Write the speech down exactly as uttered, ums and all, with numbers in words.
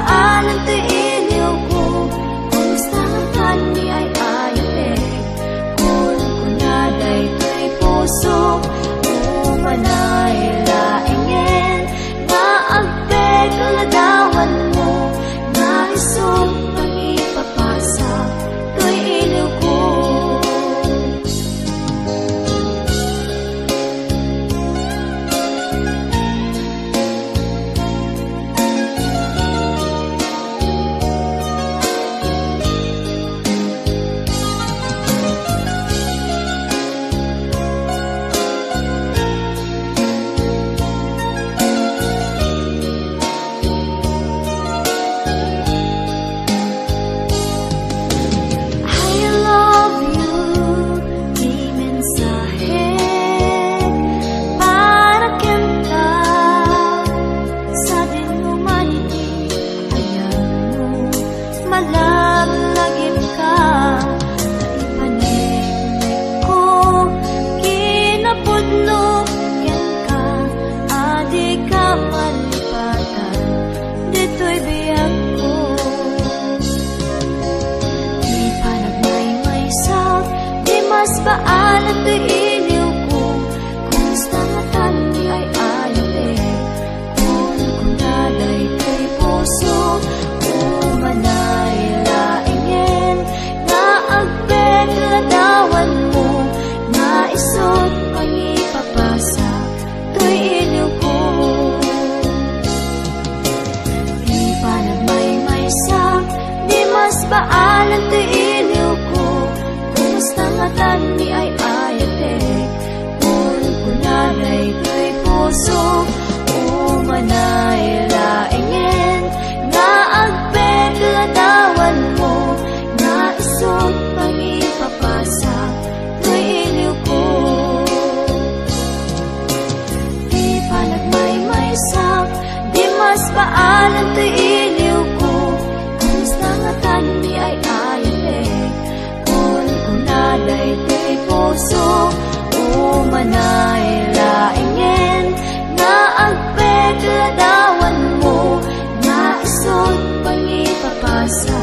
Alan ti iliwko, kumusta ngatan ni ay-ayatek? Kunkuna daytoy puso, umanay laengen, nga agpet ladawanmo, nga isut mangipapasak toy iliwko. I love you, ti mensahe para kenka. Sadino man iti ayanmo, malaglagitka, ta ipaneknekko kinapudno kenka, a dika malipatan ditoy biagko. Ti panagmaymaysak, di mas baalan ti iliwko. Kumusta ngatan ni ay-ayatek? Kunkuna daytoy puso, umanay laengen, nga agpet ladawanmo, nga isut mangipapasak toy iliwko. Di panagmaymaysak, di mas baalan ti iliwko. Kumusta ngatan ni ay-ayatek? Kunkuna daytoy puso, umanay laengen, nga agpet ladawanmo, nga isut mangipapasak toy iliwko. Di panagmaymaysak, di mas baalan ti iliwko. Kumusta ngatan ni ay-ayatek? Kunkuna daytoy puso, umanay laengen, nga agpet ladawanmo, nga isut mangipapasak